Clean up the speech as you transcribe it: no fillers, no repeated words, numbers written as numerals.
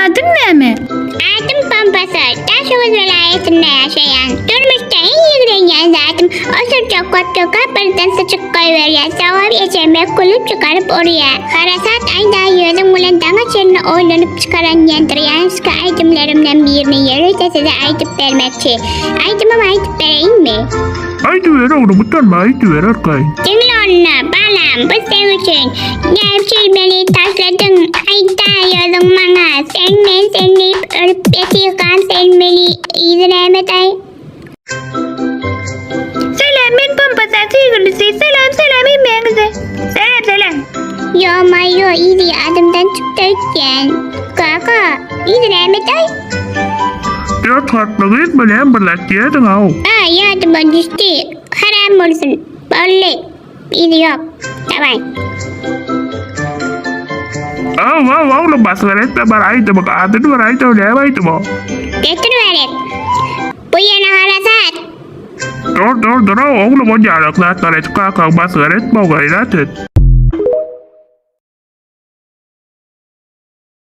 Adyň näme? Adym Pampasa, Daşoguz welaýatynda ýaşaýan. Durmuşda iň ýigrenýän zadym osurjak otluka birden syçyk goýberýär, sogap ejeme gülüp çykaryp urýar. Harasat aýda ýözüň bilen daňa çenli oýlanyp çykaran ýandyrýanska aýdymlarymdan birini ýörite size aýdyp bermekçi. Aýdymymy aýdyp bereýinmi? Aýdyber oglum utanma aýdyber arkaýyn. Diňle onda, balam, bu seň üçin. Näme üçin meni taşladyň, aýt-da ýozuň maňa. Sen men sen diýip ölüp ýatyrkam sen meni yzy nämedaý? Salam, men Pompasaň söýgülisi. Salam, salam hemmäňize. Salam, salam. Ýo-maýo, yzy ýadymdan çykdy öýtýän. Kaka, yzy nämedaý? Dört harply gyz bilen bir zat diýerdiň-ow. A, ýadyma düşdi. Haram bolsun. Boldy. Yzy ýok. Daway. Aw, aw, oglum basgyr etme bar aýdymyň adyny bir aýt-ow näme aýdym o? Getir bärik. Bu ýene harasat. Dur, dur, dur-ow, oglum onýalak zatlar edip kakaň basgyr etme-ow gaýrat et.